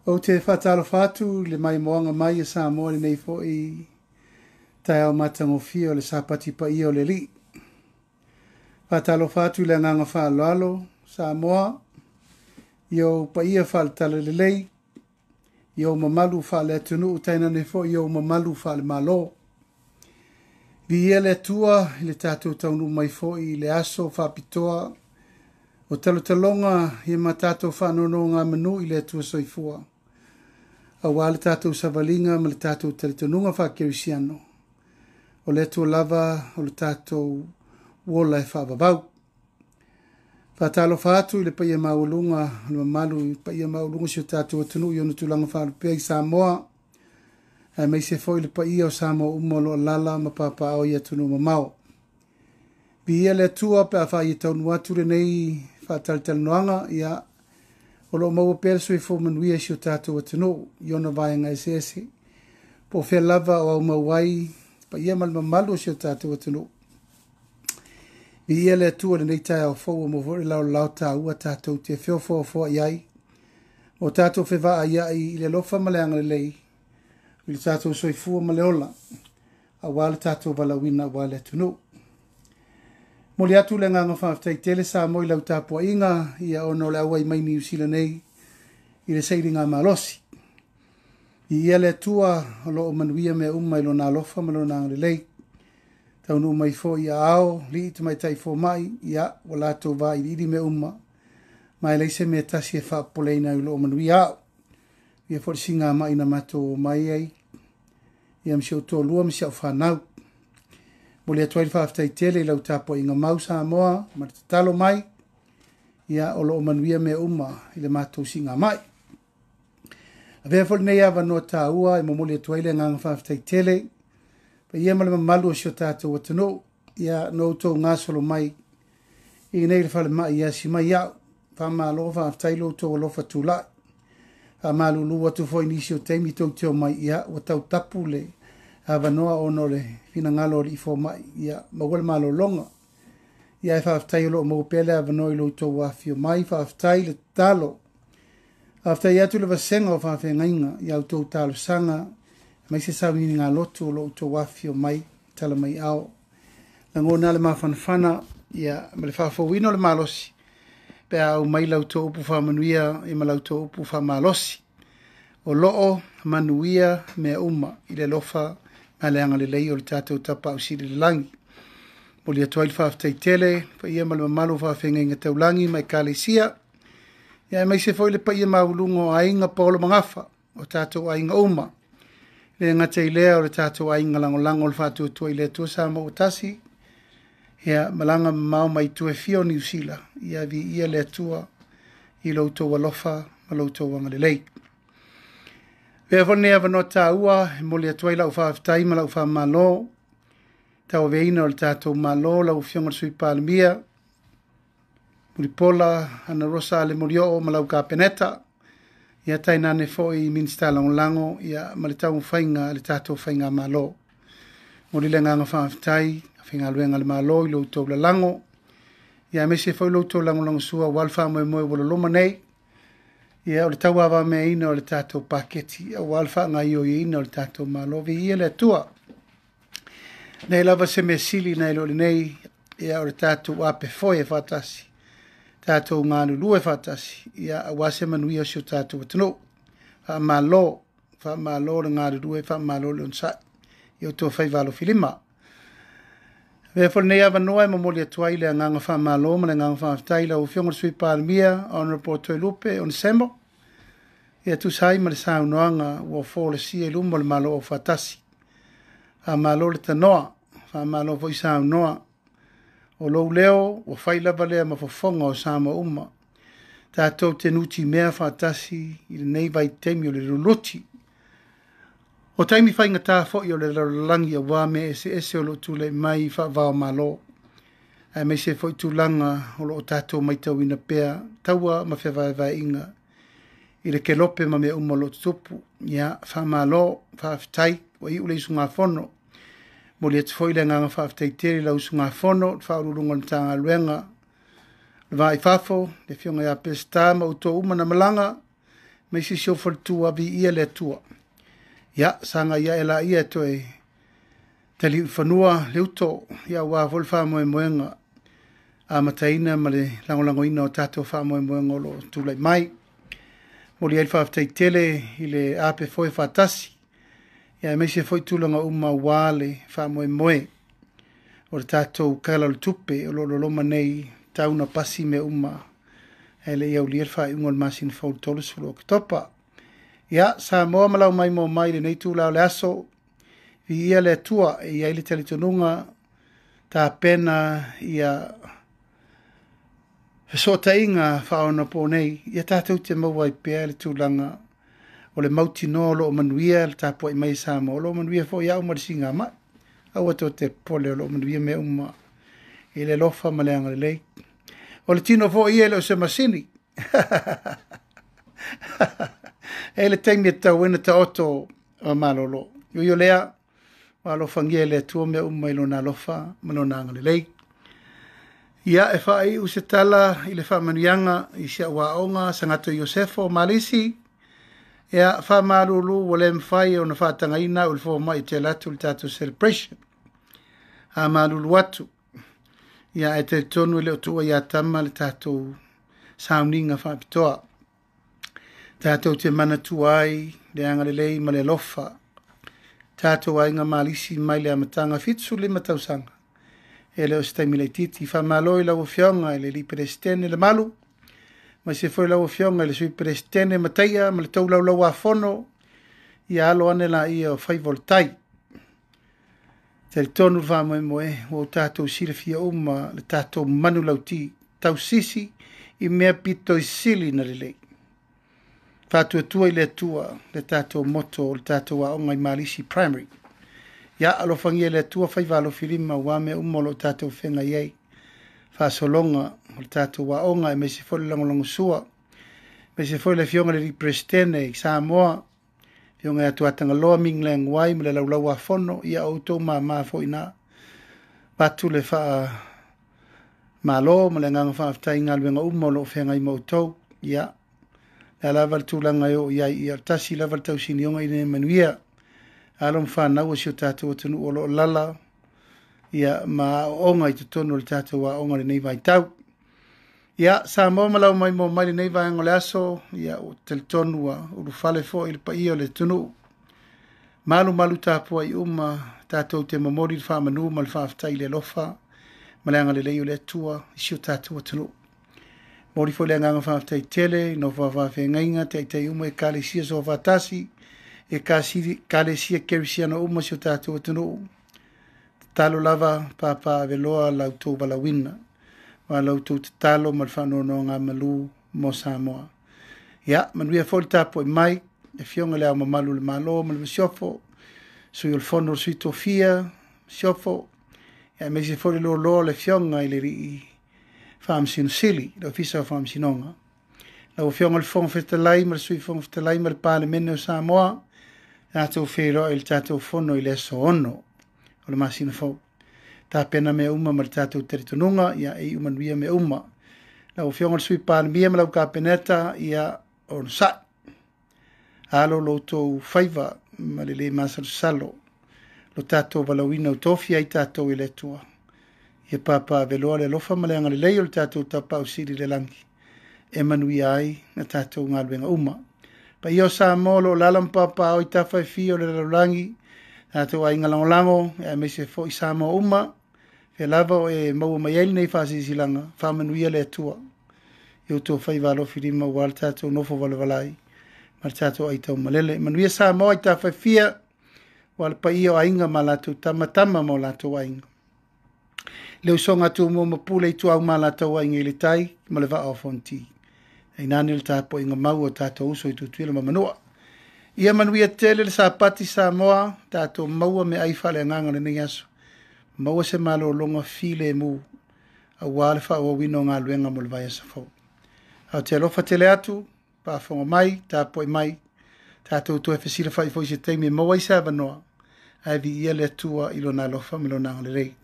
Ou te faatalofa atu i le maimoaga mai a Samoa i lenei foi taeao matagofie o le Sapati paia o le Alii. Faatalofa atu i le agaga faaaloalo Samoa i ou paia faale-Talalelei, i ou mamalu faale-atunuu, tainane foi i ou mamalu faale-Malo. Viia le Atua i le tatou taunuu mai foi i le aso faapitoa o talotaloga ia ma tatou faanonogamanu i le Atua Soifua, aua le tatou savaliga ma le tatou talitonuga faakerisiano, o le Atua lava o le tatou ola e faavavau. Faatalofa atu i le paia maualuga o le mamalu i le paia maualuga o si o tatou atunuu i ona tulaga faalupea i Samoa, aemaise foi le paia o Samoa uma o lo o alaala ma papaaao i atunuu mamao. Viia le Atua pe a faia taunuu atu lenei faatalatalanoaga, ia o lo o maua pea le soifua manuia i si o tatou atunuu i ona vaega eseese, po o fea lava o aumau ai paia ma le mamalu o si o tatou atunuu. Viia le Atua i lenei taeao fou ua maua foi le laolao taua tatou te feofaofaoai ai, o tatou fevaaiai i le alofa ma le agalelei i le tatou soifua ma le ola, aua le tatou valaauina aua le atunuu. Momoli atu le agaga faafetai tele Samoa i lau tapuaiga, ia ona o le auai mai Niu Sila nei i le sailiga malosi. Viia le Atua o lo o manuia mea uma i lona alofa ma lona agalelei. Taunuu mai foi i aao, alii tamaitai fomai, ia ua latou vailiili mea uma, ma e leai se mea tasi e faapopoleina ai o lo o manuia au. Ia foi le siigamai na matou omai ai, ia ma si ou toalua ma si au fanau. Momoli atu ai le faafetai tele i lau tapuaiga mau Samoa ma le tatalo mai, ia o lo o manuia mea uma i le matou siigamai. Avea foi lenei avanoa taua e momoli atu ai le agaga faafetai tele, paia ma le mamalu o si o tatou atunuu, ia na outou gasolo mai i nei le falemai e asi mai au. Faamalo faafetai lo outou alofa tulai. Faamalulu atu foi nisi o taimi tou te omai, ia ua tau tapu le avanoa ona o le finagalo o alii fomai, ia maua le malologa. Ia ae faafetai o lo o maua pea le avanoa i lo outou afifio mai, faafetai le tatalo. Faafetai atu le vasega o faafeagaiga i a outou talosaga, aemaise sauniga lotu o lo outou afifio mai, tala mai ao. Lagona le mafanafana ia ma le faafouina o le malosi, pe a aumai la outou upu faamanuia ma la outou upu faamalosi. O lo o manuia mea uma i le alofa ma le agalelei o le tatou Tapaau Sili i le lagi. Momoli atu ai le faafetai tele, paia ma le mamalu o faafeagaiga taulagi ma ekalesia, ia aemaise foi le paia maualuga o aiga paolo magafa, o tatou aiga uma. Le gata i lea o le tatou aiga lagolago o le Faatuatua i le Atua Samoa ua tasi, ia malaga mamao mai tua e fia o Niu Sila, ia viia le Atua i lo outou alofa ma lo outou agalelei. Avea foi lenei avanoa taua e momoli atu ai lau faafetai ma lau faamalo tauaveina o le tatou Malo, lau Afioga i le Sui Palemia, Mulipola Anarosa Ale Molioo ma lau Kapeneta, ia tainane foi Minisita Lagolago, ia ma le taumafaiga a le tatou Faigamalo. Momoli le agaga faafetai faigaluega a le Malo i lo outou lalago, ia aemaise foi lo outou lagolagosua aua le faamoemoe ua loloma nei, ia o le tauavameaina o le tatou paketi aua le faagaoioiina o le tatou Malo. Viia le Atua. Nei lava se mea sili nai lo lenei, ia o le tatou apefoe faatasi, tatou galulue faatasi, ia aua se manuia o si o tatou atunuu. Faamalo, faamalo le galulue, faamalo le onosai i outou faiva alofilima. Avea foi lenei avanoa e momoli atu ai le agaga faamalo ma le agaga faafetai i lau Afioga i le Sui Palemia, Honourable Toelupe Onesemo, ia tusa ai ma le saunoaga ua folasia i luma o le Malo Aufaatasi. Faamalo le tanoa, faamalo foi saunoa. O lou leo ua fai lava lea ma fofoga o Samoa uma. Tatou te nutimea faatasi i lenei vaitaimi o le luluti. O taimi faigata foi o le lalolagi aua mea eseese o lo o tulai mai faavao Malo, aemaise foi tulaga o lo o tatou matauina pea taua ma fevaevaeaiga i le kelope ma mea uma o lo o tutupu. Ia, faamalo, faafetai, ua iu le usugafono. Momoli atu foi le agaga faafetai tele i lau usugafono, le Faauluuluga o le Matagaluega o le Va i Fafo, le Afioga ia Peseta ma outou uma na malaga, ma isi si ou faletua, viia le Atua. Ia, sagai ae laia e toe taliu i fanua le uto, ia aua foi le faamoemoega amataina ma le lagolagoina o tatou faamoemoega o lo o tulai mai. Momoli ai le faafetai tele i le ape foe faatasi, ia aemaise foi tulaga uma aua le faamoemoe o le tatou Tala o le Tupe o lo o loloma nei tau na pasi mea uma ae le i aulia le faaiuga o le masina fou i le 30 o Oketopa. Ia, Samoa ma lau maimoa mai i lenei itula o le aso, viia le Atua e i ai le talitonuga tapena ia fesootaiga faaonaponei, ia tatou te maua ai pea le tulaga o le mautinoa o lo o manuia le tapuai mai a Samoa, o lo o manuia foi au ma le sigamai. Aua tou te popole o lo o manuia mea uma i le alofa ma le agalelei. O le tino foi ia e le o se masini. E le taimi e tatau ai ona taoto ma malolo. Ui o lea, ua alofagia e le Atua mea uma i Lona alofa ma Lona agalelei. Ia, e faaiu se tala i le faamanuiaga i si au aoga Sagato Iosefo Malisi. Ia, faamalulu ua le mafai ona faatagaina au i le fomai e tele atu le tatou celebration. A malulu atu. Ia, ae talitonu e le o tuua ia tama le tatou sauniga faapitoa. Tatou te manatua ai le agalelei ma le alofa. Tatou aiga Malisi mai le amataga 75 tausaga. E le o se taimi laitiiti. Faamalo i lau Afioga i le alii Peresetene Lemalu, aemaise foi lau Afioga i le Sui Peresetene Mataia ma le tou laulauafono, ia alo ane laia o faiva o le tai. Talitonu le faamoemoe ua o tatou silafia uma le tatou manulauti tausisi i mea pito i sili na lelei. Faatuatua i le Atua le tatou moto o le tatou aoga i Malisi Primary. Ia alofagia e le Atua faiva alofilima aua mea uma o lo o tatou feagai ai. Faasologa o le tatou aoga aemaise foi le lagolagosua, aemaise foi le Afioga i le alii Peresetene i Samoa, Afioga ia Tuatagaloa Ming Leng Wai ma le laulauafono, ia o outou mama foi na. Avatu le faamalo ma le agaga faafetai i galuega uma o lo o feagai ma outou. Ia, le a lava le tulaga e oo i ai, ia tasi lava le tausinioga ina ia manuia alo ma fanau o si o tatou atunuu o lo o lala ia ma aooga i totonu o le tatou aoga i lenei vaitau. Ia, Samoa ma lau maimoa mai lenei vaega o le aso, ia ua talitonu ua ulufale foi le paia o le atunuu. Malumalu tapuai uma, tatou te momoli le faamanu ma le faafetai i le alofa ma le agalelei o le Atua i si o tatou atunuu. Momoli foi le agaga faafetai tele i nofo a faafeagaiga, taitai uma ekalesia soofaatasi, ekalesia kerisiano uma si o tatou atunuu. Tatalo lava papa aveloa la outou valaauina ma la outou tatalo ma le faanonogamanu mo Samoa. Ia, manuia foi le tapuai mai, le Afioga i Le Ao Mamalu o le Malo ma le Masiofo, Sui o le Fono o le Sui Tofia, Masiofo, ia aemaise foi le loaloa o le Afioga i le Alii Faamasino Sili, le Ofisa o Faamasinoga. Lau Afioga i le Fofoga Fetalai ma le Sui Fofoga Fetalai ma le Palemene o Samoa, tatou feiloai i le tatou fono i le aso 6 o le masina fou. Tapena mea uma ma le tatou talitonuga, ia e iu manuia mea uma. Lau Afioga i le Sui Palemia ma lau Kapeneta, ia onosai. Alo lo outou faiva ma le le masalosalo, lo tatou valaauina o tofia ai tatou e le Atua. Ia papaaveloa le alofa ma le agalelei o le tatou Tapaau Sili i le lagi, e manuia ai na tatou galuega uma. Paia o Samoa o lo o lala ma paopao i tafa e fia o le lalolagi, tatou aiga lagolago, aemaise foi Samoa uma, fea lava o e maua mai ai lenei faasilasilaga, faamanuia le Atua i outou faiva alofilima aua le tatou nofo valavala ai ma le tatou aitaumalele. Manuia Samoa i tafa e fia, aua le paia o aiga ma latou tama, tama ma o latou aiga. Le usoga a Tumua ma Pule i Ituau ma latou aiga i le tai ma le vaa o Fonoti. Tainane le tapuaiga mau o tatou uso i Tutuila ma Manua. Ia manuia tele le Sapati Samoa, tatou maua meaai faaleagaga o lenei aso. Maua se malologa filemu aua le faaauauina o galuega mo le vaiaso fou. Ae ou te alofa tele atu, faafofoga mai, tapuai mai, tatou toe fesilafai foi i se taimi e maua ai se avanoa, ae viia le Atua i Lona alofa ma Lona agalelei.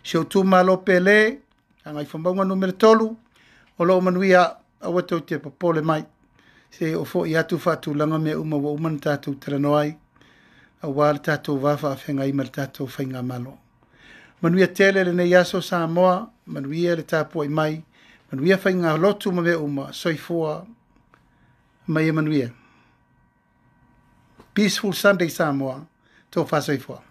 Si ou itumalo pele, Gagaifomauga Nu.3, o lo o manuia, aua tou te popole mai. Se o fo'i atu faatulaga mea uma ua uma ona tatou talanoa ai, auā le tatou va faafeagai ma le tatou faigamalo. Manuia tele lenei aso Samoa, manuia le tapuai mai, manuia faigalotu ma mea uma, soifua ma ia manuia. Peaceful Sunday Samoa, tofa soifua.